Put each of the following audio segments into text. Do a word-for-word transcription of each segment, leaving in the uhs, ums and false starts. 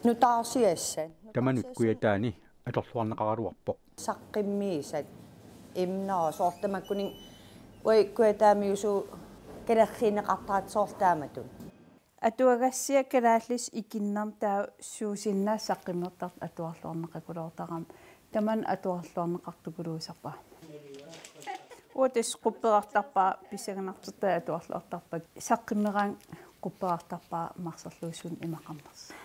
Nutaarsiassat. Tamanut Kujataani atorluarneqaraluarpoq. Saqqummiusat imnaa soorlu tamakkuninnga uagut Kujataamiusugut kalerriineqartaratta soorlu taamatut. Atuagassiaq kalaallisut ikinnermut taava suusinnaasut saqqummertartut atuarluarneqakuluutarami. Tamanna atuarluarneqartukuluusarpara. Uagut tassa qupperartarpara pissanganartortai atuarluartarpakka. Saqqummeraangat qupperartarpara marserluusunik imaqarnersoq.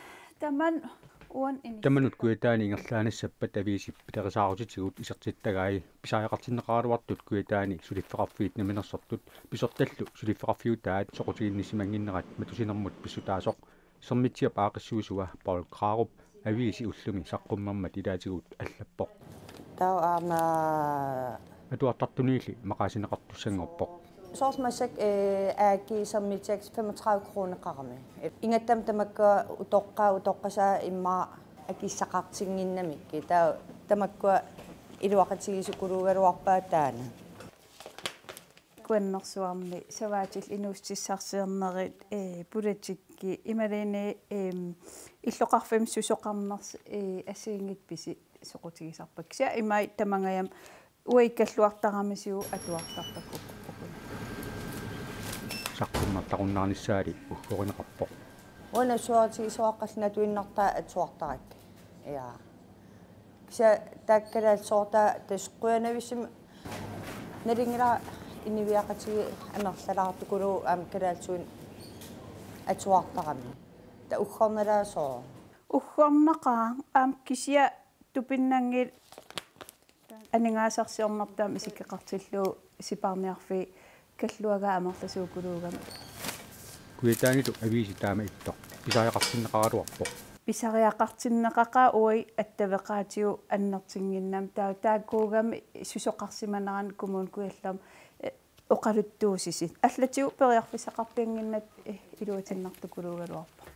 Tamanna uani inissi- Tamanut Kujataani ingerlaannassappat aviisit pilerisaarutitigut isertittagai pisariaqartinneqaraluartut Kujataani suliffeqarfiit namminersortut pisortallu suliffeqarfiutaat soqutiginnissimannginnerat matusinermut pissutaasoq Sermitsiap aaqqissuisua Paul Krarup aviisi ullumi saqqummermat ilaatigut allappoq. Taava aamma Atuartartuniilli maqaasineqartussanngorpoq. Soorlu massakkut, eh, A G Sermitsiaq femogtredive kroneqarami. Ingammik tamakku utoqqaat utoqqasaat immaqa akissaqartinnginnamikkit. Taava tamakkua iluaqutigisukuluugaluarpaat taanna. Kuannersuarmi savaatillit inuussutissarsiornerit, eh, politikki imaluunniit, em, illoqarfimmi susoqarnersoq, eh, assigiinngitsut pisi- soqutigisarpakka. Kisianni imai tamangajammi uagut kalluartaramisigut atuartarpakka ukkup ukuni. Saqqummertarunnaarnissaali uggorineqarpoq. Uanga nassuerutigisoqarlunga atuinnartaa atuartarakku. Ja. Kisianni taakku kalaallit soorlu tassa qujanartumik nalunngilara inuiaqatigiit amerlalaartukuluupput aamma kalaallisuinnaq atuartaramik. Taava uggornalaassaaq. Uggornaqaaq aamma kisianni tupinnanngilaq aningaasarsiornertut aamma isikkoqartillugu sipaarniarfiit kalluagaa amerlasuukuluugami. Kujataanilu aviisi taama ittoq pisariaqartinneqaraluarpoq. Pisariaqartinneqaqaaq uagut attaveqaatigut annertunnginnami taava taakkuugamik susoqarsimanerannut Kommune Kujallermi, eh, oqaluttuussisut. Allatigut periarfissaqarpiannginnatta, eh, iluatinnartukuluugaluarpoq.